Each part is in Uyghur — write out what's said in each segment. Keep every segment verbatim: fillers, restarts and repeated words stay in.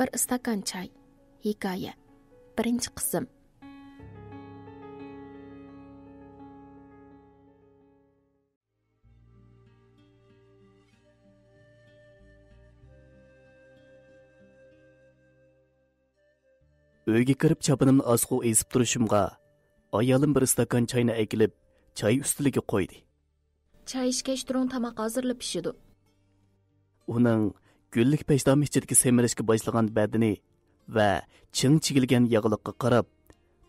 بىر ئىستاكان چاي. ھېكايە. بىرىنچى قىسىم. ئۆيگە كىرىپ چاپىنىمنى ئاسقۇ ئېسىپ تۇرۇشۇمغا، ئايالىم بىر ئىستاكان چاينى ئەكېلىپ، چاي ئۈستىلىگە قويدى. چاي ئىچكەچ تۇرۇڭ، تاماق ھازىرلا پىشىدۇ. ئۇنىڭ گۈللۈك پەشتام ئىچىدىكى سېمىرىشكە باشلىغان بەدىنى ۋە چىڭ چىگىلگەن ياغلىققا قاراپ،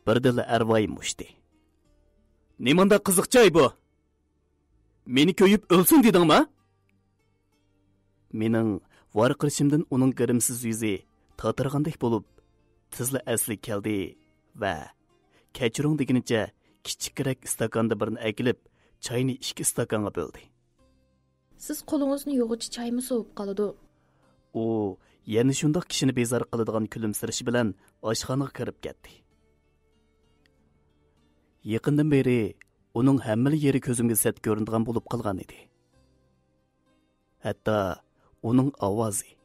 بىردىنلا ئەرۋايىم ئۇچتى. نېمانداق قىزىق چاي بۇ؟ مېنى كۆيۈپ ئۆلسۇن دېدىڭما؟ مېنىڭ ۋارقىرىشىمدىن ئۇنىڭ گىرىمسىز يۈزى تاتىرىغاندەك بولۇپ، تېزلا ئەسلىگە كەلدى ۋە كەچۈرۈڭ دېگىنىچە كىچىككىرەك ئىستاكاندا بىرنى ئەكېلىپ، چاينى ئىككى ئىستاكانغا بۆلدى. سىز قولىڭىزنى يۇغۇچە چايمۇ سوۋۇپ قالىدۇ. ئۇ يەنە شۇنداق كىشىنى بىزار قىلىدىغان كۈلۈمسىرىشى بىلەن ئاشخانىغا كىرىپ كەتتى. يېقىندىن بېرى ئۇنىڭ ھەممىلا يېرى كۆزۈمگە سەت كۆرۈنىدىغان بولۇپ قالغان ئىدى. ھەتتا ئۇنىڭ ئاۋازى،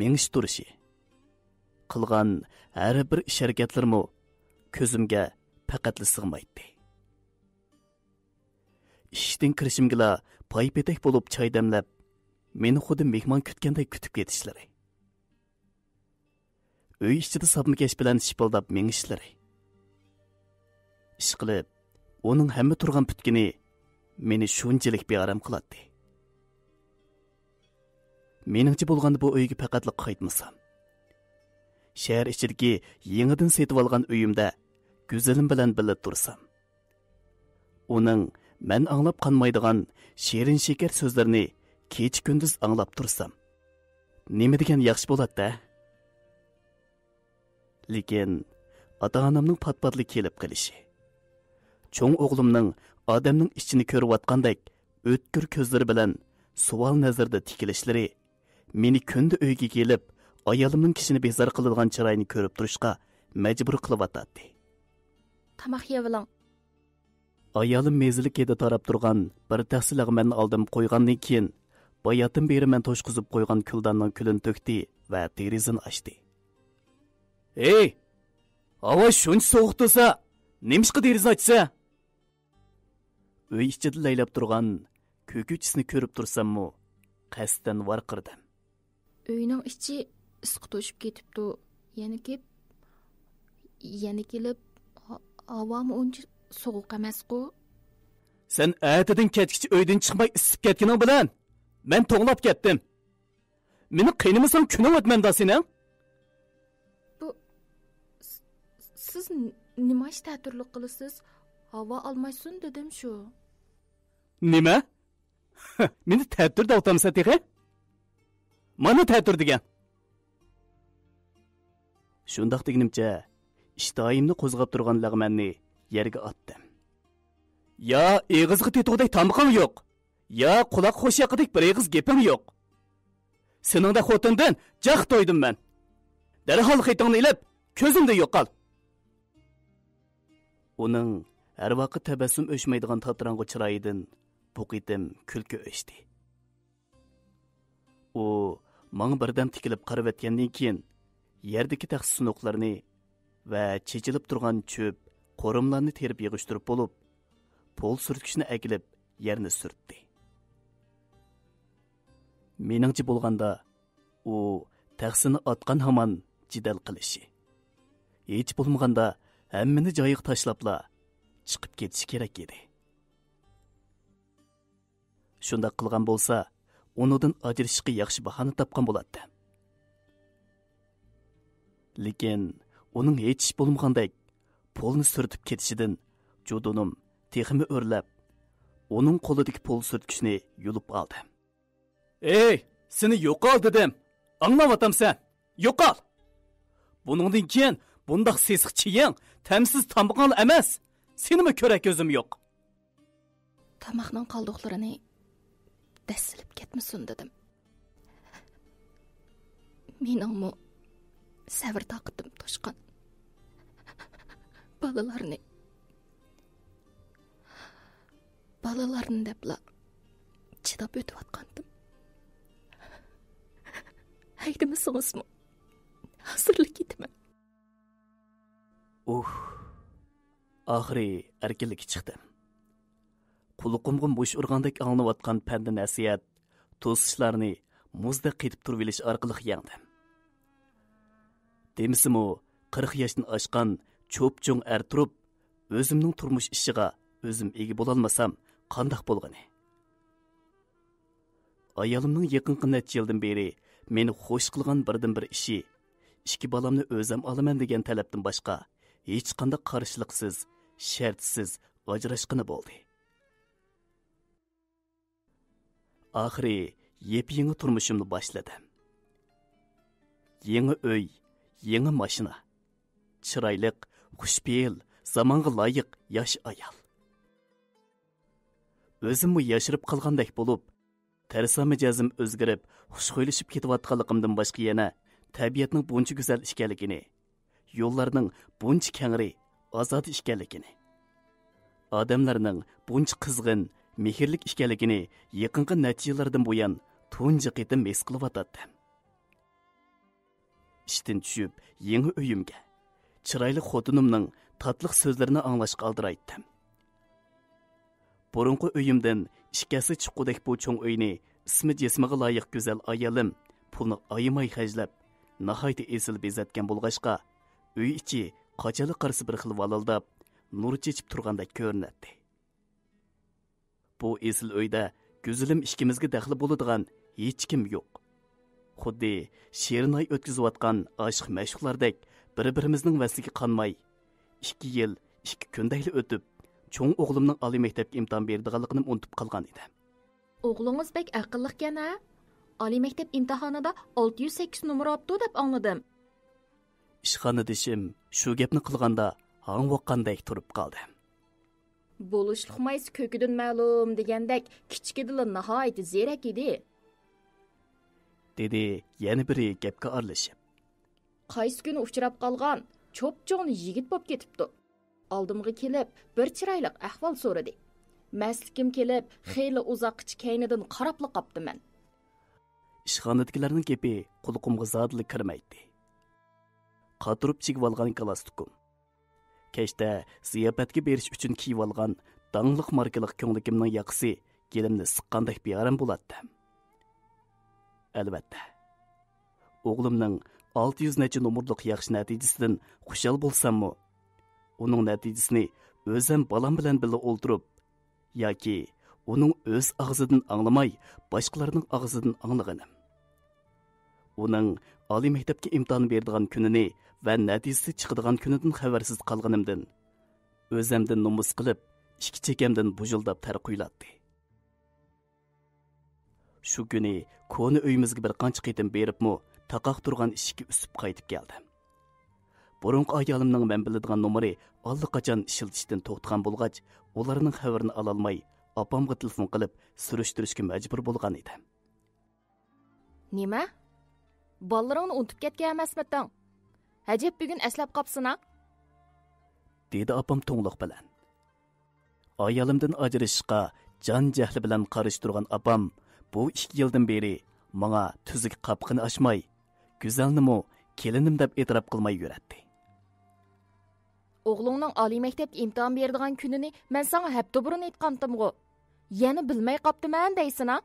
مېڭىش تۇرۇشى، قىلغان ھەر بىر ئىش ھەرىكەتلىرىمۇ كۆزۈمگە پەقەتلا سىغمايتتى. ئىشىكتىن كىرىشىمگىلا پايپېتەك بولۇپ چاي دەملەپ، مېنى خۇددى مېھمان كۈتكەندەك كۈتۈپ كېتىشلىرى. ئۆي ئىچىدە ساپمىكەش بىلەن شىپىلداپ مېڭىشلىرى. ئىشقىلىپ، ئۇنىڭ ھەممە تۇرغان پۈتكىنى مېنى شۇنچىلىك بىئارام قىلاتتى. مېنىڭچە بولغاندا بۇ ئۆيگە پەقەتلا قايتمىسام. شەھەر ئىچىدىكى يېڭىدىن سېتىۋالغان ئۆيۈمدە گۈزىلىم بىلەن بىللە تۇرسام. ئۇنىڭ مەن ئاڭلاپ قانمايدىغان شېرىن شېكەر سۆزلىرىنى كېچە كۈندۈز ئاڭلاپ تۇرسام، نېمە دېگەن ياخشى بولاتتى ھە؟ لېكىن ئاتا-ئانامنىڭ پات-پاتلا كېلىپ قېلىشى، چوڭ ئوغلۇمنىڭ ئادەمنىڭ ئىچىنى كۆرۈۋاتقاندەك ئۆتكۈر كۆزلىرى بىلەن سوئال نەزىرىدە تىكىلىشلىرى مېنى كۈندە ئۆيگە كېلىپ، ئايالىمنىڭ كىشىنى بىزار قىلىدىغان چىرايىنى كۆرۈپ تۇرۇشقا مەجبۇر قىلىۋاتاتتى. تاماق يەۋېلىڭ. ئايالىم مەززىلىك ھىدى تاراپ تۇرغان بىر تەخسە لەغمەننى ئالدىمغا قويغاندىن كېيىن، باياتىن بېرى مەن توشقۇزۇپ قويغان كۈلداننىڭ كۈلىنى تۆكتى ۋە دېرىزىنى ئاچتى. ھەي! ھاۋا شۇنچە سوغۇق تۇرسا، نېمىشقا دېرىزىنى ئاچىسەن؟ ئۆي ئىچىدە لەيلەپ تۇرغان كۆكۈچىسىنى كۆرۈپ تۇرساممۇ، قەستەن ۋارقىرىدىم. ئۆينىڭ ئىچى ئىسسىق توشۇپ كېتىپتۇ. يەنە كېپ-، يەنە كېلىپ، ھا-، ھاۋامۇ ئۇنچە سوغۇق ئەمەسقۇ. سەن ئەتىدىن كەچكىچە ئۆيدىن چىقماي ئىسسىپ كەتكىنىڭ بىلەن، مەن توڭلاپ كەتتىم. مېنى قىينىمىساڭ كۈنۈڭ ئۆتمەمدۇ سېنىڭ؟ بۇ، س-، سىز ن-، نېماش تەتۈرلۈك قىلىسىز؟ ھاۋا ئالماشسۇن دېدىم شۇ. نېمە؟ مېنى تەتۈر دەۋاتامسەن تېخى؟ مانا تەتۈر دېگەن. شۇنداق دېگىنىمچە، ئىشتىھايىمنى قوزغاپ تۇرغان لەغمەننى يەرگە ئاتتىم. يا ئېغىزغا تېتىغۇدەك تامىقىڭ يوق، يا قۇلاققا خۇش ياققۇدەك بىر ئېغىز گېپىڭ يوق. سېنىڭدەك خوتۇندىن جاق تويدۇم مەن. دەرھال خېتىڭنى ئېلىپ، كۆزۈمدىن يوقال. ئۇنىڭ ھەر ۋاقىت تەبەسسۇم ئۆچمەيدىغان تاتىراڭغۇ چىرايىدىن بۇ قېتىم كۈلكە ئۆچتى. ئۇ ماڭا بىردەم تىكىلىپ قارىۋەتكەندىن كېيىن، يەردىكى تەخسە سۇنۇقلىرىنى ۋە چېچىلىپ تۇرغان چۆپ، قورۇمىلارنى تېرىپ يىغىشتۇرۇپ بولۇپ، پول سۈرتكۈچنى ئەكېلىپ يەرنى سۈرتتى. مېنىڭچە بولغاندا، ئۇ تەخسىنى ئاتقان ھامان جېدەل قىلىشى، ھېچ بولمىغاندا ھەممىنى جايىغا تاشلاپلا چىقىپ كېتىشى كېرەك ئىدى. شۇنداق قىلغان بولسا، ئۇنىڭدىن ئاجرىشىشقا ياخشى باھانە تاپقان بولاتتى. لېكىن ئۇنىڭ ھېچ ئىش بولمىغاندەك پولنى سۈرتۈپ كېتىشىدىن جۇدۇنۇم تېخىمۇ ئۆرلەپ، ئۇنىڭ قولىدىكى پول سۈرتكۈچنى يۇلۇپ ئالدى. ئەي، سېنى يوقال دېدىم. ئاڭلاۋاتامسەن؟ يوقال! بۇنىڭدىن كېيىن بۇنداق سېسىق چېيىڭ، تەمسىز تامىقىڭلا ئەمەس، سېنىمۇ كۆرەر كۆزۈم يوق. تاماقنىڭ قالدۇقلىرىنى دەسسىلىپ كەتمىسۇن دېدىم. مېنىڭمۇ سەۋر تاقىتىم توشقان. بالىلارنى، بالىلارنى دەپلا چىداپ ئۆتۈۋاتقانتىم. ھەيدىمىسىڭىزمۇ، ھازىرلا كېتىمەن. ئۇھ، ئاخىرى ئەركىنلىككە چىقتىم. قۇلىقىمغا مۇش ئۇرغاندەك ئاڭلىنىۋاتقان پەندە نەسىھەت، توسۇشلارنى مۇزدەك قېتىپ تۇرۇۋېلىش ئارقىلىق يەڭدىم. دېمىسىمۇ، قىرىق ياشتىن ئاشقان چوپچوڭ ئەر تۇرۇپ، ئۆزۈمنىڭ تۇرمۇش ئىشىغا ئۆزۈم ئىگە بولالمىسام، قانداق بولغىنى؟ ئايالىمنىڭ يېقىنقى نەچچە يىلدىن بېرى مېنى خوش قىلغان بىردىنبىر ئىشى، ئىككى بالامنى ئۆزۈم ئالىمەن دېگەن تەلەپتىن باشقا، ھېچقانداق قارشىلىقسىز، شەرتسىز ئاجراشقىنى بولدى. ئاخىرى يېپيېڭى تۇرمۇشۇمنى باشلىدىم. يېڭى ئۆي، يېڭى ماشىنا، چىرايلىق، خۇشپېئىل، زامانغا لايىق ياش ئايال. ئۆزۈممۇ ياشىرىپ قالغاندەك بولۇپ، تەرسا مىجەزىم ئۆزگىرىپ، خۇشخۇيلىشىپ كېتىۋاتقانلىقىمدىن باشقا يەنە تەبىئەتنىڭ بۇنچە گۈزەل ئىكەنلىكىنى، يوللارنىڭ بۇنچە كەڭرى، ئازادە ئىكەنلىكىنى، ئادەملەرنىڭ بۇنچە قىزغىن، مېھىرلىك ئىكەنلىكىنى يېقىنقى نەچچە يىللاردىن بۇيان تۇنجى قېتىم ھېس قىلىۋاتاتتىم. ئىشتىن چۈشۈپ، يېڭى ئۆيۈمگە، چىرايلىق خوتۇنۇمنىڭ تاتلىق سۆزلىرىنى ئاڭلاشقا ئالدىرايتتىم. بۇرۇنقى ئۆيۈمدىن ئىككى ھەسسە چىققۇدەك بۇ چوڭ ئۆينى ئىسمى جىسمىغا لايىق گۈزەل ئايالىم پۇلنى ئايىماي خەجلەپ، ناھايىتى ئېسىل بېزەتكەن بولغاچقا، ئۆي ئىچى قاچانلا قارىسا بىر خىل ۋالىلداپ، نۇر چېچىپ تۇرغاندەك كۆرۈنەتتى. بۇ ئېسىل ئۆيدە گۈزىلىم ئىككىمىزگە دەخلى بولىدىغان ھېچكىم يوق. خۇددى شېرىن ھاي ئۆتكۈزۈۋاتقان ئاشىق مەشۇقلاردەك بىر-بىرىمىزنىڭ ۋەسلىگە قانماي، ئىككى يىل، ئىككى كۈندەكلا ئۆتۈپ، چوڭ ئوغلۇمنىڭ ئالىي مەكتەپكە ئىمتىھان بېرىدىغانلىقىنى ئۇنتۇپ قالغان ئىدىم. ئوغلىڭىز بەك ئەقىللىقكەن ھە؟ ئالىي مەكتەپ ئىمتىھانىدا ئالتە يۈز سەككىز نومۇر ئاپتۇ دەپ ئاڭلىدىم. ئىشخانىدىشىم شۇ گەپنى قىلغاندا ھاڭۋاققاندەك تۇرۇپ قالدى. بولۇشلۇق مايسا كۆكىدىن مەلۇم دېگەندەك، كىچىكىدىلا ناھايىتى زېرەك ئىدى. دېدى يەنە بىرى گەپكە ئارىلىشىپ. قايسى كۈنى ئۇچراپ قالغان چوپچوڭلا يىگىت بولۇپ كېتىپتۇ. ئالدىمغا كېلىپ، بىر چىرايلىق ئەھۋال سورىدى. مەستلىكىم كېلىپ، خېلى ئۇزاققىچە كەينىدىن قاراپلا قاپتىمەن. ئىشخانىدىكىلەرنىڭ گېپى قۇلىقىمغا زادىلا كىرمەيتتى. قاتۇرۇپ چىگىۋالغان گالستۇكۇم، كەچتە زىياپەتكە بېرىش ئۈچۈن كىيىۋالغان داڭلىق ماركىلىق كۆڭلىكىمنىڭ ياقىسى گېلىمنى سىققاندەك بىئارام بولاتتى. ئەلۋەتتە، ئوغلۇمنىڭ ئالتە يۈز نەچچە نومۇرلۇق ياخشى نەتىجىسىدىن خۇشال بولساممۇ، ئۇنىڭ نەتىجىسىنى ئۆزۈم بالام بىلەن بىللە ئولتۇرۇپ ياكى ئۇنىڭ ئۆز ئاغزىدىن ئاڭلىماي، باشقىلارنىڭ ئاغزىدىن ئاڭلىغىنىم. ئۇنىڭ ئالىي مەكتەپكە ئىمتىھان بېرىدىغان كۈنىنى ۋە نەتىجىسى چىقىدىغان كۈنىدىن خەۋەرسىز قالغىنىمدىن، ئۆزەمدىن نومۇس قىلىپ، ئىككى چېكەمدىن بۇژۇلداپ تەر قۇيۇلاتتى. شۇ كۈنى كونا ئۆيىمىزگە بىر قانچە قېتىم بېرىپمۇ، تاقاق تۇرغان ئىشىككە ئۈسۈپ قايتىپ كەلدىم. بۇرۇنقى ئايالىمنىڭ مەن بىلىدىغان نومۇرى ئاللىقاچان ئىشلىتىشتىن توختىغان بولغاچ، ئۇلارنىڭ خەۋىرىنى ئالالماي، ئاپامغا تېلېفون قىلىپ سۈرۈشتۈرۈشكە مەجبۇر بولغان ئىدىم. نېمە؟ بالىلىرىڭنى ئۇنتۇپ كەتكەن ئەمەسمىتىڭ؟ ئەجەب بۈگۈن ئەسلەپ قاپسىنا؟ دېدى ئاپام توڭلۇق بىلەن. ئايالىمدىن ئاجرىشىشقا جان جەھلى بىلەن قارشى تۇرغان ئاپام بۇ ئىككى يىلدىن بېرى ماڭا تۈزۈك قاپىقىنى ئاچماي، گۈزەلنىمۇ كېلىنىم دەپ ئېتىراپ قىلماي يۈرەتتى. ئوغلۇڭنىڭ ئالىي مەكتەپكە ئىمتىھان بېرىدىغان كۈنىنى مەن ساڭا ھەپتە بۇرۇن ئېيتقانتىمغۇ؟ يەنە بىلمەي قاپتىمەن دەيسىنا؟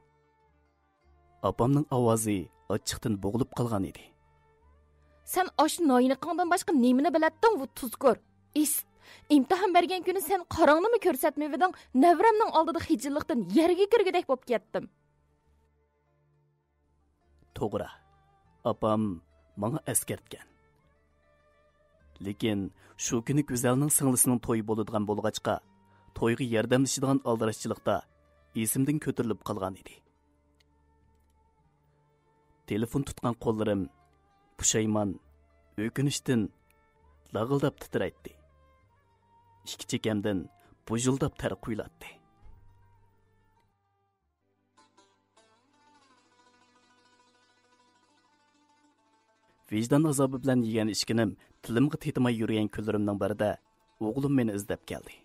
ئاپامنىڭ ئاۋازى ئاچچىقتىن بوغۇلۇپ قالغان ئىدى. سەن ئاشۇ ناينىقىڭدىن باشقا نېمىنى بىلەتتىڭ، ۋۇ تۇزكور؟ ئىس، ئىمتىھان بەرگەن كۈنى سەن قاراڭنىمۇ كۆرسەتمىۋىدىڭ، نەۋرەمنىڭ ئالدىدا خىجىللىقتىن يەرگە كىرگۈدەك بولۇپ كەتتىم. توغرا، ئاپام ماڭا ئەسكەرتكەن. لېكىن شۇ كۈنى گۈزەلنىڭ سىڭلىسىنىڭ تويى بولىدىغان بولغاچقا، تويغا ياردەملىشىدىغان ئالدىراشچىلىقتا ئېسىمدىن كۆتۈرۈلۈپ قالغان ئىدى. تېلېفون تۇتقان قوللىرىم پۇشايمان، ئۆكۈنۈشتىن لاغىلداپ تىترەيتتى. ئىككى چېكەمدىن بۇژۇلداپ تەر قۇيۇلاتتى. ۋىجدان ئازابى بىلەن يېگەن ئىچكىنىم تىلىمغا تېتىماي يۈرگەن كۈنلىرىمنىڭ بىرىدە ئوغلۇم مېنى ئىزدەپ كەلدى.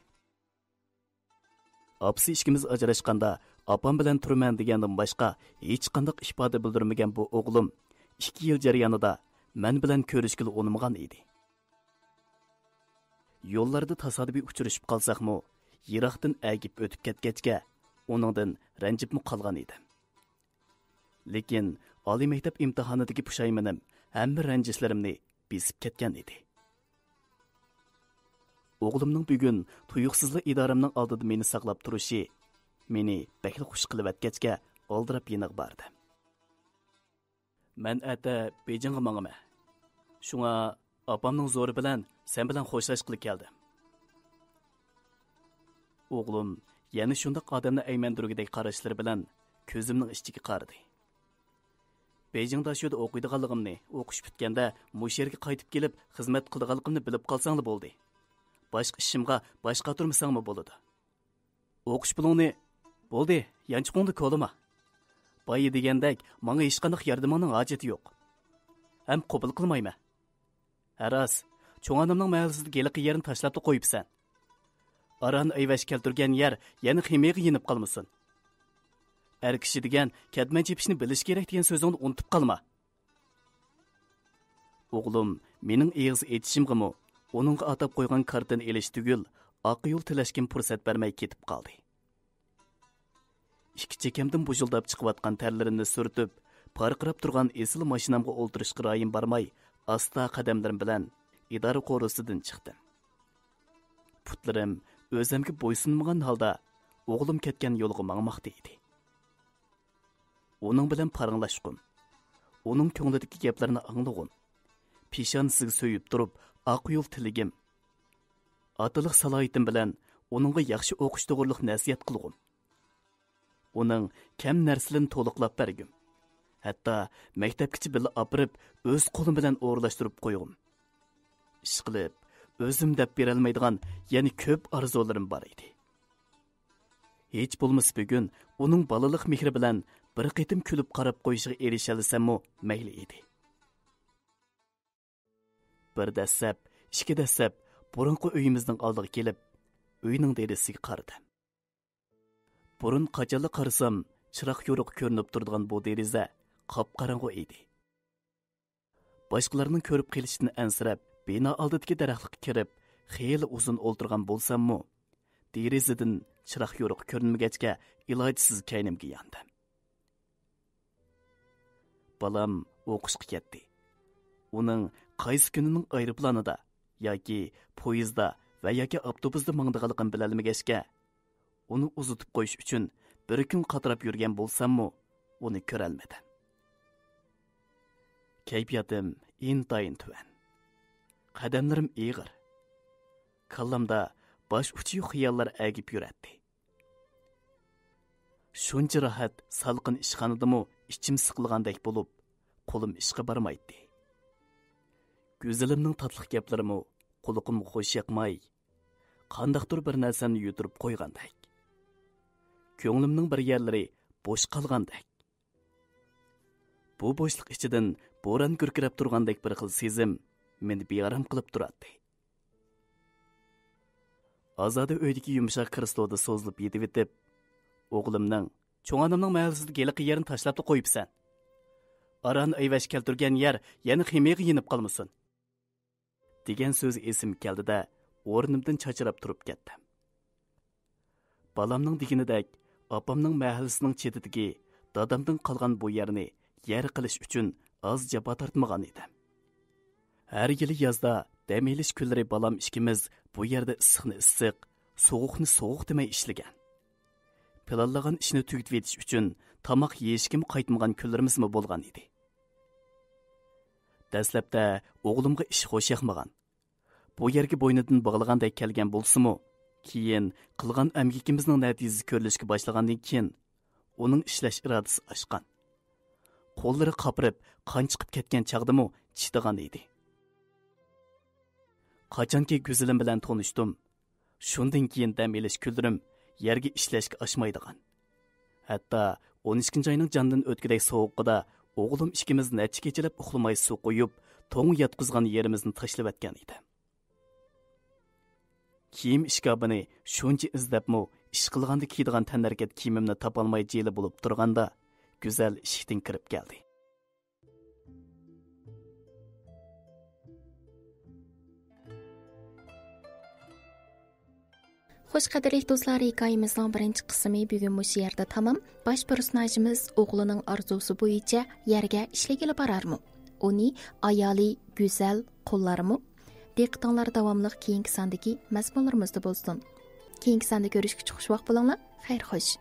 ئاپىسى ئىككىمىز ئاجراشقاندا، ئاپام بىلەن تۇرىمەن دېگەندىن باشقا ھېچقانداق ئىپادە بىلدۈرمىگەن بۇ ئوغلۇم ئىككى يىل جەريانىدا مەن بىلەن كۆرۈشكىلى ئۇنىمىغان ئىدى. يوللاردا تاسادىپىي ئۇچرىشىپ قالساقمۇ، يىراقتىن ئەگىپ ئۆتۈپ كەتكەچكە، ئۇنىڭدىن رەنجىپمۇ قالغان ئىدىم. لېكىن ئالىي مەكتەپ ئىمتىھانىدىكى پۇشايمىنىم ھەممە رەنجىشلىرىمنى بېسىپ كەتكەن ئىدى. ئوغلۇمنىڭ بۈگۈن تۇيۇقسىزلا ئىدارەمنىڭ ئالدىدا مېنى ساقلاپ تۇرۇشى مېنى بەكلا خۇش قىلىۋەتكەچكە، ئالدىراپ يېنىغا باردىم. مەن ئەتە بېيجىڭغا ماڭىمەن. شۇڭا ئاپامنىڭ زورى بىلەن سەن بىلەن خوشلاشقىلى كەلدىم. ئوغلۇم يەنە شۇنداق ئادەمنى ئەيمەندۈرگۈدەك قاراشلىرى بىلەن كۆزۈمنىڭ ئىچىگە قارىدى. بېيجىڭدا شۇ يەردە ئوقۇيدىغانلىقىمنى، ئوقۇش پۈتكەندە مۇشۇ يەرگە قايتىپ كېلىپ خىزمەت قىلىدىغانلىقىمنى بىلىپ قالساڭلا بولدى. باشقا ئىشىمغا باش قاتۇرمىساڭمۇ بولىدۇ. ئوقۇش پۇلۇڭنى، بولدى، يانچۇقۇڭدا كولىما. بايا دېگەندەك، ماڭا ھېچقانداق ياردىمىڭنىڭ ھاجىتى يوق. ھەم قوبۇل قىلمايمەن. ھە راست، چوڭ ئانامنىڭ مەھەللىسىدىكى ھېلىقى يەرنى تاشلاپلا قويۇپسەن. ئاران ئەيۋەش كەلتۈرگەن يەر يەنە خىمىيەگە يېنىپ قالمىسۇن. ئەر كىشى دېگەن كەتمەن چېپىشنى بىلىشى كېرەك دېگەن سۆزۈڭنى ئۇنتۇپ قالما. ئوغلۇم مېنىڭ ئېغىز ئېچىشىمغىمۇ، ئۇنىڭغا ئاتاپ قويغان كارتىنى ئېلىش تۈگۈل، ئاقا يول تىلەشكىمۇ پۇرسەت بەرمەي كېتىپ قالدى. ئىككى چېكەمدىن بۇژۇلداپ چىقىۋاتقان تەرلىرىمنى سۈرتۈپ، پارقىراپ تۇرغان ئېسىل ماشىنامغا ئولتۇرۇشقا رايىم بارماي، ئاستا قەدەملىرىم بىلەن ئىدارە قورۇسىدىن چىقتىم. پۇتلىرىم ئۆزەمگە بويسۇنمىغان ھالدا ئوغلۇم كەتكەن يولغا ماڭماقتا ئىدى. ئۇنىڭ بىلەن پاراڭلاشقۇم، ئۇنىڭ كۆڭلىدىكى گەپلەرنى ئاڭلىغۇم، پېشانىسىگە سۆيۈپ تۇرۇپ ئاق يول تىلىگىم، ئاتىلىق سالاھىيىتىم بىلەن ئۇنىڭغا ياخشى ئوقۇش توغرۇلۇق نەسىھەت قىلغۇم، ئۇنىڭ كەم نەرسىلىرىنى تولۇقلاپ بەرگۈم، ھەتتا مەكتەپكىچە بىللە ئاپىرىپ، ئۆز قولۇم بىلەن ئورۇنلاشتۇرۇپ قويغۇم. ئىشقىلىپ، ئۆزۈم دەپ بېرەلمەيدىغان يەنە كۆپ ئارزۇلىرىم بار ئىدى. ھېچ بولمىسا بۈگۈن ئۇنىڭ بالىلىق مېھرى بىلەن بىر قېتىم كۈلۈپ قاراپ قويۇشىغا ئېرىشەلىسەممۇ مەيلى ئىدى. بىر دەسسەپ، ئىككى دەسسەپ بۇرۇنقى ئۆيىمىزنىڭ ئالدىغا كېلىپ، ئۆينىڭ دېرىزىسىگە قارىدىم. بۇرۇن قاچانلا قارىسام، چىراغ يورۇق كۆرۈنۈپ تۇرىدىغان بۇ دېرىزە قاپقاراڭغۇ ئىدى. باشقىلارنىڭ كۆرۈپ قېلىشىدىن ئەنسىرەپ، بىنا ئالدىدىكى دەرەخلىككە كىرىپ، خېلى ئۇزۇن ئولتۇرغان بولساممۇ، دېرىزىدىن چىراغ يورۇق كۆرۈنمىگەچكە، ئىلاجسىز كەينىمگە ياندىم. بالام ئوقۇشقا كەتتى. ئۇنىڭ قايسى كۈنىنىڭ ئايروپىلانىدا ياكى پويىزدا ۋە ياكى ئاپتوبۇستا ماڭىدىغانلىقىنى بىلەلمىگەچكە، ئۇنى ئۇزىتىپ قويۇش ئۈچۈن بىر كۈن قاتراپ يۈرگەن بولساممۇ، ئۇنى كۆرەلمىدىم. كەيپىياتىم ئىنتايىن تۆۋەن. قەدەملىرىم ئېغىر. كاللامدا باش ئۇچى يوق خىياللار ئەگىپ يۈرەتتى. شۇنچە راھەت سالقىن ئىشخانىدىمۇ ئىچىم سىقىلغاندەك بولۇپ، قولۇم ئىشقا بارمايتتى. گۈزىلىمنىڭ تاتلىق گەپلىرىمۇ قۇلىقىمغا خوش ياقماي، قانداقتۇر بىر نەرسەمنى يۈتۈرۈپ قويغاندەك. كۆڭلۈمنىڭ بىر يەرلىرى بوش قالغاندەك. بۇ بوشلۇق ئىچىدىن بوران گۈركىرەپ تۇرغاندەك بىر خىل سېزىم مېنى بىئارام قىلىپ تۇراتتى. ئازادە ئۆيدىكى يۇمشاق كرېسلودا سوزۇلۇپ يېتىۋېتىپ، ئوغلۇمنىڭ، «چوڭ ئانامنىڭ مەھەللىسىدىكى ھېلىقى يەرنى تاشلاپلا قويۇپسەن. ئاران ئەيۋەش كەلتۈرگەن يەر يەنە خىمىيەگە يېنىپ قالمىسۇن.» دېگەن سۆزى ئېسىمگە كەلدى-دە، ئورنۇمدىن چاچراپ تۇرۇپ كەتتىم. بالامنىڭ دېگىنىدەك، ئاپامنىڭ مەھەللىسىنىڭ چېتىدىكى دادامدىن قالغان بۇ يەرنى يەر قىلىش ئۈچۈن ئاز جاپا تارتمىغان ئىدىم. ھەر يىلى يازدا دەم ئېلىش كۈنلىرى بالام ئىككىمىز بۇ يەردە ئىسسىقنى ئىسسىق، سوغۇقنى سوغۇق دېمەي ئىشلىگەن. پىلانلىغان ئىشنى تۈگىتىۋېتىش ئۈچۈن تاماق يېيىشكىمۇ قايتمىغان كۈنلىرىمىزمۇ بولغان ئىدى. دەسلەپتە ئوغلۇمغا ئىش خوش ياقمىغان. بۇ يەرگە بوينىدىن باغلىغاندەك كەلگەن بولسىمۇ، كېيىن قىلغان ئەمگىكىمىزنىڭ نەتىجىسى كۆرۈلۈشكە باشلىغاندىن كېيىن، ئۇنىڭ ئىشلەش ئىرادىسى ئاشقان. قوللىرى قاپىرىپ، قان چىقىپ كەتكەن چاغدىمۇ چىدىغان ئىدى. قاچانكى گۈزىلىم بىلەن تونۇشتۇم، شۇندىن كېيىن دەم ئېلىش كۈنلىرىم يەرگە ئىشلەشكە ئاشمايدىغان. ھەتتا ئون ئىككىنچى ئاينىڭ جاندىن ئۆتكۈدەك سوغۇقىدا ئوغلۇم ئىككىمىز نەچچە كېچىلەپ ئۇخلىماي سۇ قۇيۇپ، توڭ ياتقۇزغان يېرىمىزنى تاشلىۋەتكەن ئىدى. كىيىم ئىشكاپىنى شۇنچە ئىزدەپمۇ، ئىش قىلغاندا كىيىدىغان تەنھەرىكەت كىيىمىمنى تاپالماي جىلە بولۇپ تۇرغاندا، گۈزەل ئىشىكتىن كىرىپ كەلدى. خوش، قەدىرلىك دوستلار، ھېكايىمىزنىڭ بىرىنچى قىسمى بۈگۈن مۇشۇ يەردە تامام. باش پېرسوناژىمىز ئوغلىنىڭ ئارزۇسى بويىچە يەرگە ئىشلىگىلى بارارمۇ؟ ئۇنى ئايالى گۈزەل قوللارمۇ؟ دىققىتىڭلار داۋاملىق كېيىنكى ساندىكى مەزمۇنلىرىمىزدا بولسۇن. كېيىنكى ساندا كۆرۈشكىچە خۇش ۋاقىت بولۇڭلار. خەير خوش.